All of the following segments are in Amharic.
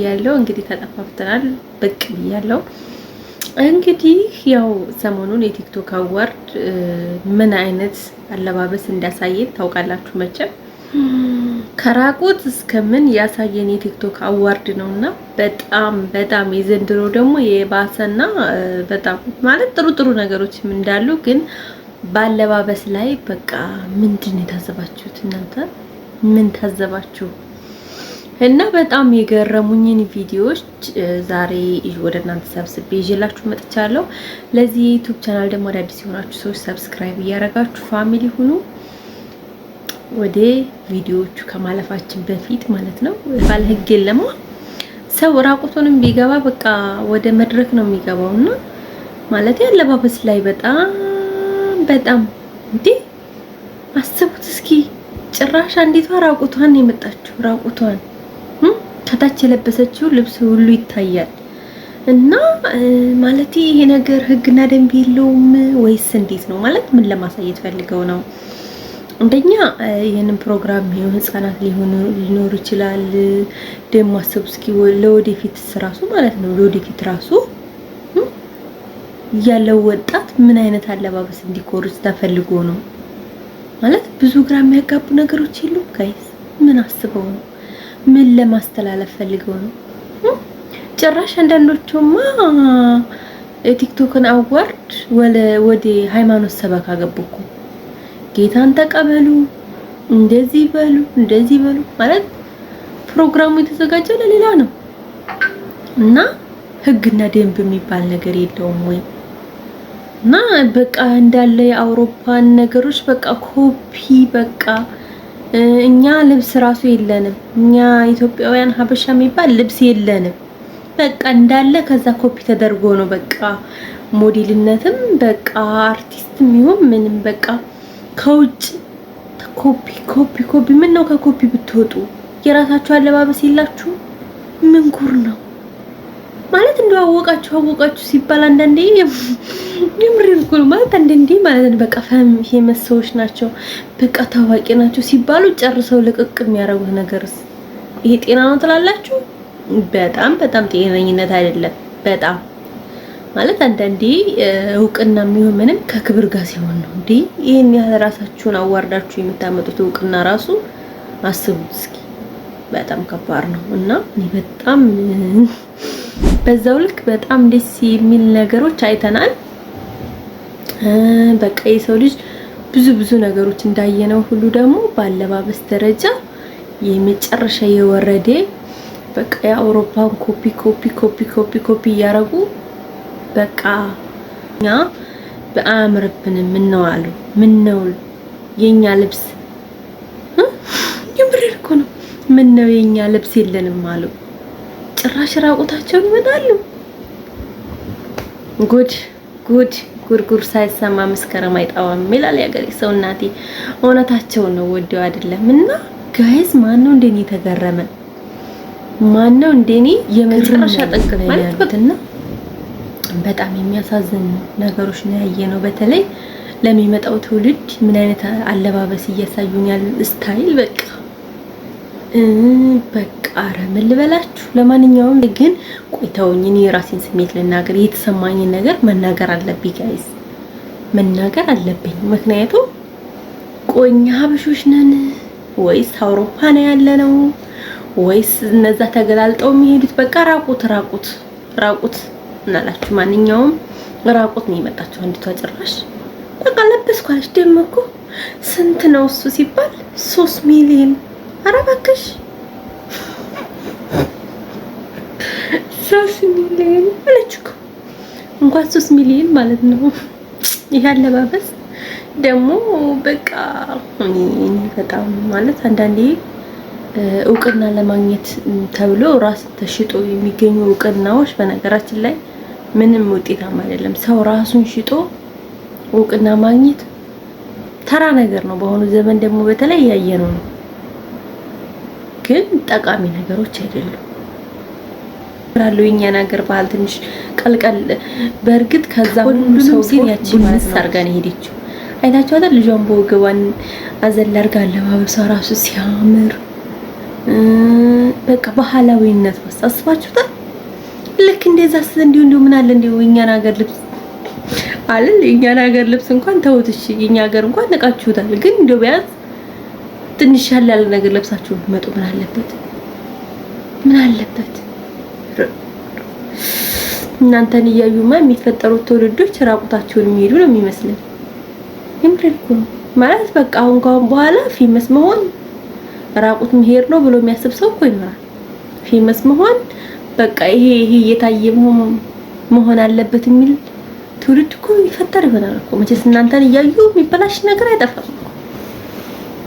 ያለው እንግዲህ ተጠፋፍተናል፣ ብቅ ብያለሁ። እንግዲህ ያው ሰሞኑን የቲክቶክ award ምን አይነት አለባበስ እንዳሳየን ታውቃላችሁ መቼም። ከራቁት እስከ ምን ያሳየን የቲክቶክ award ነውና በጣም በጣም የዘንድሮ ደግሞ የባሰና በጣም ማለት ጥሩ ጥሩ ነገሮችም እንዳሉ ግን በአለባበስ ላይ በቃ ምንድን ነው የታዘባችሁት እናንተ? ምን ታዘባችሁ? እና በጣም የገረሙኝን ቪዲዮዎች ዛሬ ወደ እናንተ ሰብስቤ ይዤላችሁ መጥቻለሁ። ለዚህ የዩቲዩብ ቻናል ደግሞ አዳዲስ የሆናችሁ ሰዎች subscribe እያደረጋችሁ family ሁኑ። ወደ ቪዲዮዎቹ ከማለፋችን በፊት ማለት ነው፣ ባለ ህግ የለማ ሰው ራቁቱንም ቢገባ በቃ ወደ መድረክ ነው የሚገባው። እና ማለት አለባበስ ላይ በጣም በጣም እንዴ አስቡት እስኪ። ጭራሽ አንዲቷ ራቁቷን የመጣችው ራቁቷን ከታች የለበሰችው ልብስ ሁሉ ይታያል። እና ማለት ይሄ ነገር ህግና ደንብ የለውም ወይስ እንዴት ነው? ማለት ምን ለማሳየት ፈልገው ነው? አንደኛ ይህንን ፕሮግራም ይሁን ህጻናት ሊሆኑ ሊኖሩ ይችላል። ደግሞ አስቡ እስኪ ለወደፊት ራሱ ማለት ነው ለወደፊት ራሱ ያለው ወጣት ምን አይነት አለባበስ እንዲኮርጅ ተፈልጎ ነው? ማለት ብዙ ግራ የሚያጋቡ ነገሮች የሉም guys። ምን አስበው ነው? ምን ለማስተላለፍ ፈልገው ነው? ጭራሽ አንዳንዶቹማ የቲክቶክን award ወደ ሃይማኖት ሰበካ ገቡ እኮ። ጌታን ተቀበሉ፣ እንደዚህ በሉ፣ እንደዚህ በሉ ማለት ፕሮግራሙ የተዘጋጀው ለሌላ ነው እና ህግና ደንብ የሚባል ነገር የለውም ወይ? እና በቃ እንዳለ የአውሮፓን ነገሮች በቃ ኮፒ በቃ እኛ ልብስ ራሱ የለንም። እኛ ኢትዮጵያውያን ሀበሻ የሚባል ልብስ የለንም። በቃ እንዳለ ከዛ ኮፒ ተደርጎ ነው በቃ ሞዴልነትም በቃ አርቲስትም ይሁን ምንም በቃ ከውጭ copy copy copy። ምን ነው ከኮፒ ብትወጡ የራሳችሁ አለባበስ የላችሁ? ምን ጉር ነው ማለት እንደው አወቃችሁ አወቃችሁ ሲባል አንዳንዴ የምሬን እኮ ነው። ማለት አንዳንዴ ማለት ነው በቃ famous ሰዎች ናቸው በቃ ታዋቂ ናቸው ሲባሉ ጨርሰው ልቅቅ የሚያደርጉት ነገርስ ይሄ ጤና ነው ትላላችሁ? በጣም በጣም ጤነኝነት አይደለም። በጣም ማለት አንዳንዴ እውቅና የሚሆን ምንም ከክብር ጋር ሲሆን ነው እንዴ። ይሄን ያህል ራሳችሁን አዋርዳችሁ የምታመጡት እውቅና ራሱ አስቡት እስኪ። በጣም ከባድ ነው እና እኔ በጣም በዛው ልክ በጣም ደስ የሚል ነገሮች አይተናል። በቃ የሰው ልጅ ብዙ ብዙ ነገሮች እንዳየነው ሁሉ ደግሞ በአለባበስ ደረጃ የመጨረሻ የወረደ በቃ የአውሮፓን copy copy copy copy copy እያደረጉ በቃ እኛ በአያምርብንም። ምነው አሉ ምነው የኛ ልብስ የምሬን እኮ ነው። ምነው የኛ ልብስ የለንም አሉ። ጭራሽ ራቁታቸውን ይመጣሉ። ጉድ ጉድ ጉርጉር ሳይሰማ መስከረም አይጠባም ይላል ያገሬ ሰው። እናቴ እውነታቸውን ነው፣ ወደው አይደለም። እና guys ማን ነው እንደኔ የተገረመ? ማን ነው እንደኔ የመጨረሻ ጥግ ላይ ያሉትና በጣም የሚያሳዝን ነገሮች ነው ያየነው። በተለይ ለሚመጣው ትውልድ ምን አይነት አለባበስ እያሳዩን ያሉ style በቃ በቃ ኧረ ምን ልበላችሁ። ለማንኛውም ግን ቆይተውኝ እኔ የራሴን ስሜት ልናገር፣ የተሰማኝን ነገር መናገር አለብኝ guys፣ መናገር አለብኝ። ምክንያቱም ቆይ እኛ ሀበሾች ነን ወይስ አውሮፓ ነው ያለነው ወይስ እነዛ ተገላልጠው የሚሄዱት? በቃ ራቁት ራቁት ራቁት እናላችሁ። ማንኛውም ራቁት ነው የመጣችሁ። አንዲቷ ጭራሽ በቃ ለበስኩ አለች። ደግሞ እኮ ስንት ነው እሱ ሲባል 3 ሚሊዮን። ኧረ እባክሽ 3 ሚሊዮን አለች እኮ። እንኳን 3 ሚሊዮን ማለት ነው። ይሄ አለባበስ ደግሞ በቃ እኔ በጣም ማለት አንዳንዴ እውቅና ለማግኘት ተብሎ ራስ ተሽጦ የሚገኙ እውቅናዎች በነገራችን ላይ ምንም ውጤታማ አይደለም። ሰው ራሱን ሽጦ እውቅና ማግኘት ተራ ነገር ነው። በአሁኑ ዘመን ደግሞ በተለይ ያየነው ነው። ግን ጠቃሚ ነገሮች አይደሉም። ራሉ የኛን ሀገር ባህል ትንሽ ቀልቀል በእርግጥ ከዛ ሁሉ ሰው ግን ያቺ ማለት ነው አድርጋ ነው የሄደችው። አይታችኋታል። ልጇን በወገቧን አዘል አድርጋ አለባበሷ ራሱ ሲያምር በቃ ባህላዊነት አስባችሁታል? ልክ እንደዛ እንዲሁ እንዲሁ ምን አለ እንዲሁ የእኛን ሀገር ልብስ አለ፣ የእኛን ሀገር ልብስ እንኳን ተውት እሺ፣ የኛ ሀገር እንኳን ንቃችሁታል። ግን እንዲሁ ቢያንስ ትንሽ ያለ ያለ ነገር ለብሳችሁ ብትመጡ ምን አለበት? ምን አለበት? እናንተን እያዩማ የሚፈጠሩት ትውልዶች ራቁታቸውን የሚሄዱ ነው የሚመስለን። የምሬን እኮ ነው። ማለት በቃ አሁን ካሁን በኋላ famous መሆን ራቁት መሄድ ነው ብሎ የሚያስብ ሰው እኮ ይኖራል። Famous መሆን በቃ ይሄ ይሄ እየታየ መሆን አለበት የሚል ትውልድ እኮ ይፈጠር ይሆናል እኮ። መቼስ እናንተን እያዩ የሚበላሽ ነገር አይጠፋም እኮ።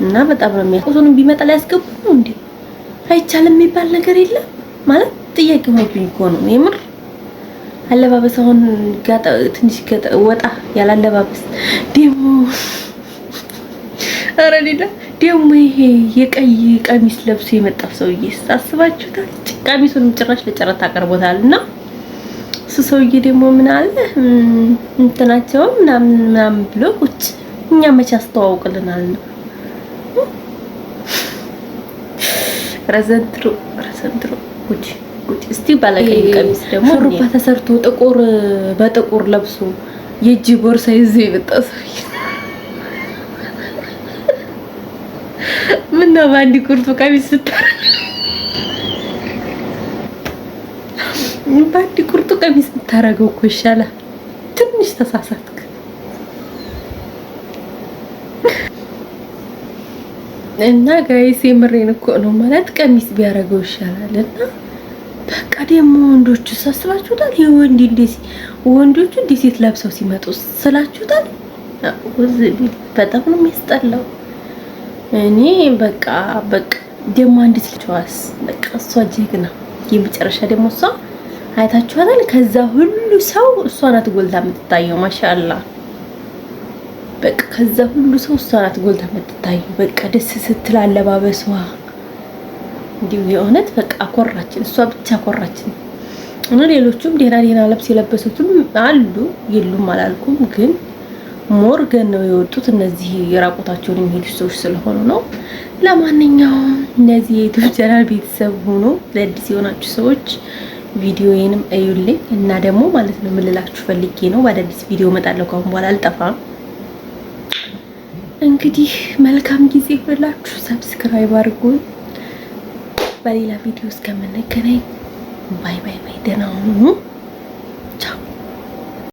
እና በጣም ነው የሚያቆሱንም ቢመጣ ሊያስገቡ ነው እንዴ? አይቻልም የሚባል ነገር የለም ማለት ጥያቄ ሆኖብኝ እኮ ነው የምር። አለባበስ አሁን ትንሽ ወጣ ያለ አለባበስ ደግሞ፣ ኧረ ሌላ ደግሞ ይሄ የቀይ ቀሚስ ለብሶ የመጣው ሰውዬ አስባችሁታል? ቀሚሱንም ጭራሽ ለጨረታ አቅርቦታል። እና እሱ ሰውዬ ደግሞ ምን አለ እንትናቸው ምናምን ምናምን ብሎ ቁጭ፣ እኛ መቼ አስተዋውቅልናል ነው። ረዘንትሮ ረዘንትሮ ጉድ ጉድ። እስቲ ባለቀይ ቀሚስ ደግሞ ሹሩባ ተሰርቶ ጥቁር በጥቁር ለብሶ የእጅ ቦርሳ ይዞ የመጣ ሰውዬ ምነው በአንድ ቁርጡ ቀሚስ ስታረግ፣ በአንድ ቁርጡ ቀሚስ ብታረገው እኮ ይሻላል። ትንሽ ተሳሳትክ። እና guys የምሬን እኮ ነው፣ ማለት ቀሚስ ቢያደርገው ይሻላል። እና በቃ ደግሞ ወንዶቹ ሳስባችሁታል? የወንድ እንደዚህ ወንዶቹ እንደ ሴት ለብሰው ሲመጡ ስላችሁታል? በጣም ነው የሚያስጠላው። እኔ በቃ በቃ ደግሞ አንዲት ልጅዋስ በቃ እሷ ጀግና፣ የመጨረሻ ደግሞ እሷ አይታችኋታል። ከዛ ሁሉ ሰው እሷ ናት ጎልታ የምትታየው። ማሻአላ በቃ ከዛ ሁሉ ሰው እሷ ናት ጎልታ የምትታየው። በቃ ደስ ስትል አለባበሷ እንዲሁ የእውነት በቃ አኮራችን፣ እሷ ብቻ አኮራችን። እና ሌሎቹም ደህና ደህና ልብስ የለበሱትም አሉ፣ የሉም አላልኩም፣ ግን more ገነው የወጡት እነዚህ የራቁታቸውን የሚሄዱ ሰዎች ስለሆኑ ነው። ለማንኛውም እነዚህ የ YouTube channel ቤተሰብ ሆኖ ለአዲስ የሆናችሁ ሰዎች ቪዲዮዬንም እዩልኝ እና ደግሞ ማለት ነው የምልላችሁ ፈልጌ ነው። በአዳዲስ ቪዲዮ እመጣለሁ። ካሁን በኋላ አልጠፋም። እንግዲህ መልካም ጊዜ ይሁንላችሁ። Subscribe አድርጉን። በሌላ ቪዲዮ እስከምንገናኝ bye bye bye። ደህና ሁኑ።